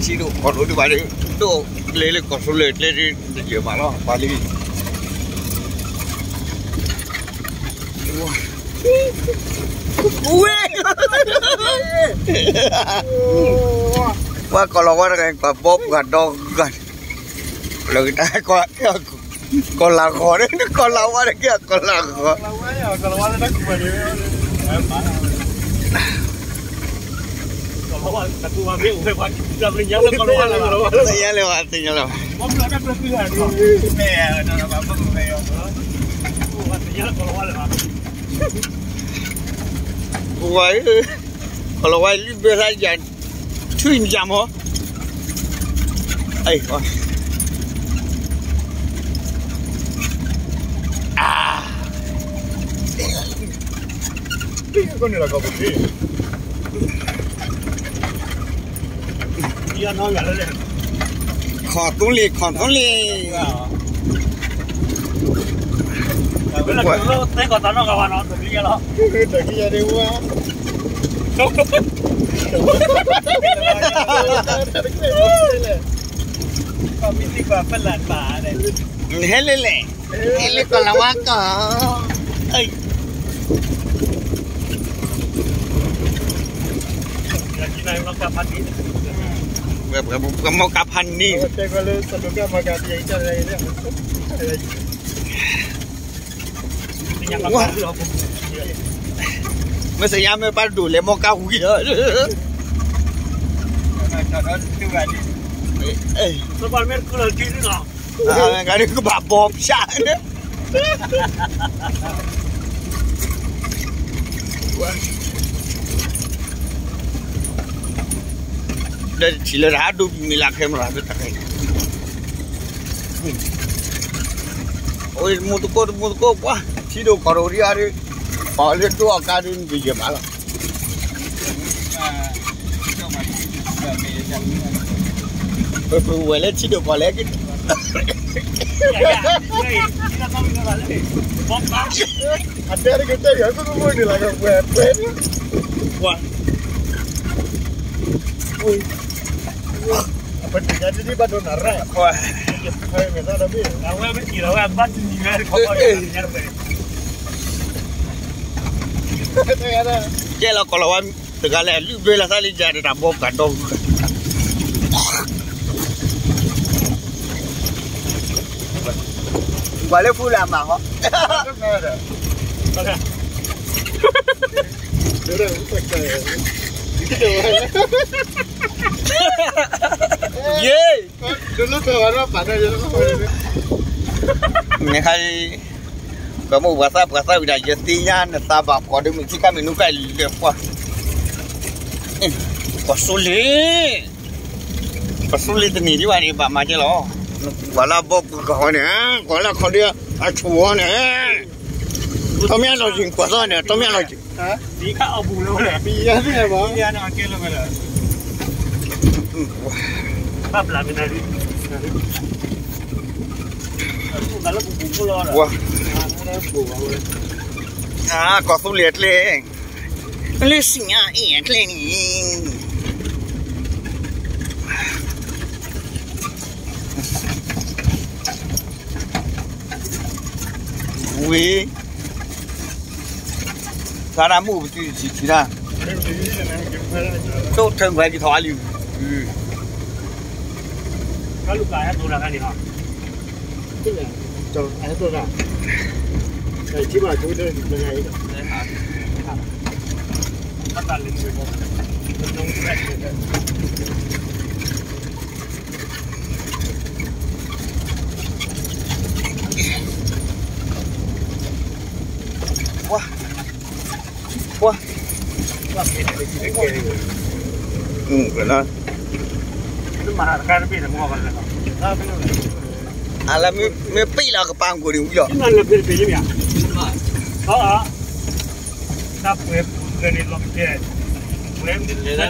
ထံဒိၣ်ကီၢ်ဒိၣ်ဒံးဘၣ်ဒီး ဒိၣ်ကျဲလၢကီၢ်သူလ့ၤကျဲဒ်တယဲၢ်ဘၣ်လီၤ ပှၤလံ ဝဲ ပှၤကီၢ်လီၤဝါတဂၤ ပှၤဘီပှၤဒီဂၤန့ၣ် လၢကတၢၢ် ကီၢ်လၤဂီၤန့ၣ် ကီၢ်လၤဝါတက့ၢ် ကီၢ်လၤဂီၤ သ့ၣ်ညါလၢၤဘၣ် သ့ၣ်ညါလၢၤဘၣ် ပှၤ ကီၢ်လီၤဝါလွံၢ်ဘ့ၣ်သးယၤ ထွံၣ်န့ၣ်ယၤမး အဲ ခီၣ်သူလ့ၤ ခီၣ်သူလ့ၤ တဲကီၢ်သးနီၢ်ဂၤဝါနီၤ တကယၤလီၤ တကယၤဒံးဝဲ နဟဲလၢလဲၣ် ဟဲလၢကီၢ်လၤဝါကီၢ် ပှၤမီၢ်ကါဖးန့ၣ် မ့ၢ်စယါမ့ၢ်ပၢ်တဒိၣ်လဲၤမီၢ်ကါဝံၤလီၤ ဂၤဒုးကဘၣ်ဘီပၠး ဒီးထံၣ်လၢတဟးဒိၣ်မံၤလၢ်ခဲမရၤသ့ၣ်တဖၣ် အိၣ်မူသကိးတမူသကိးပှၢ် ထံဒိၣ်ကီၢ်ဒိၣ်ဒံးအါဒုး ပှၤလၢတိအီၣ်ကါဒုးနကယဲၢ်မးလီၤ ပဝဲလၢထံဒိၣ်ကီၢ်လဲၣ် အတဲတကတဲယၤ ကမုၢ်န့ၣ်လၢကဝဲၤပှဲၤ အပတံၤညါတဒံးဘၣ်ဒိနၤရၣ် အဝဲမ့ၢ်ထံၣ်လီၤဝဲဘၣ်တနံၤဝဲ ကဲလီၤကီၢ်လီၤဝါ တဂၤလဲၣ် လုၢ်ဘ့လီၤသးလံယၤဒီးတၢ်ဘီပှၤဒီဂၤ ပှၤလၢဖူလၢအမၤဟီ ယ့ မ့ၢ်ခါ ပှၤမိၢ်ပှၤသၣ်ပှၤသၣ်ဝံၤဒၣ် ယသ့ၣ်ညါနသးဘၣ် ပှၤဒုးမုၢ်ထံၣ်ကါမ့ၢ်နူကါလဲၤပှၤ ပှၤစိလ့ၣ် ပှၤစိလ့ၣ်တနံၤဒံးဘၣ်န့ၣ် ဘၣ်မၤကဲလီၤ ပှၤလၢအဘီပှၤကီၢ်န့ၣ် ပှၤလၢအခီဒုးအဆိၣ်ဝဲန့ၣ် တမ့ၢ်အလီၤယံၤ ကွၢ်သီန့ၣ် တမ့ၢ်အလီၤယံၤ ပှၤ ကီၢ်သူလ့ၤအကျဲ လၢစံၣ်ညါအံၤအကျဲန့ၣ် ဝံၤ သရၣ်မုၣ်ပတုၤဆံးဆံးတၢ် ကၠိထၢၣ်ဝဲကထီၣ်အါလံ ကလူးကဟဲတိၢ်တၢ်ခါန့ၣ်ဟီ ပှၤ ပှၤ အလၢမ့ၢ်ပ့ၢ်လီၤကပၤကိးန့ၣ်ဝံၤလီၤ တၢ်ပှဲၤပူၤဂဲၤန့ၣ်လီၤကဲ ပှဲၤ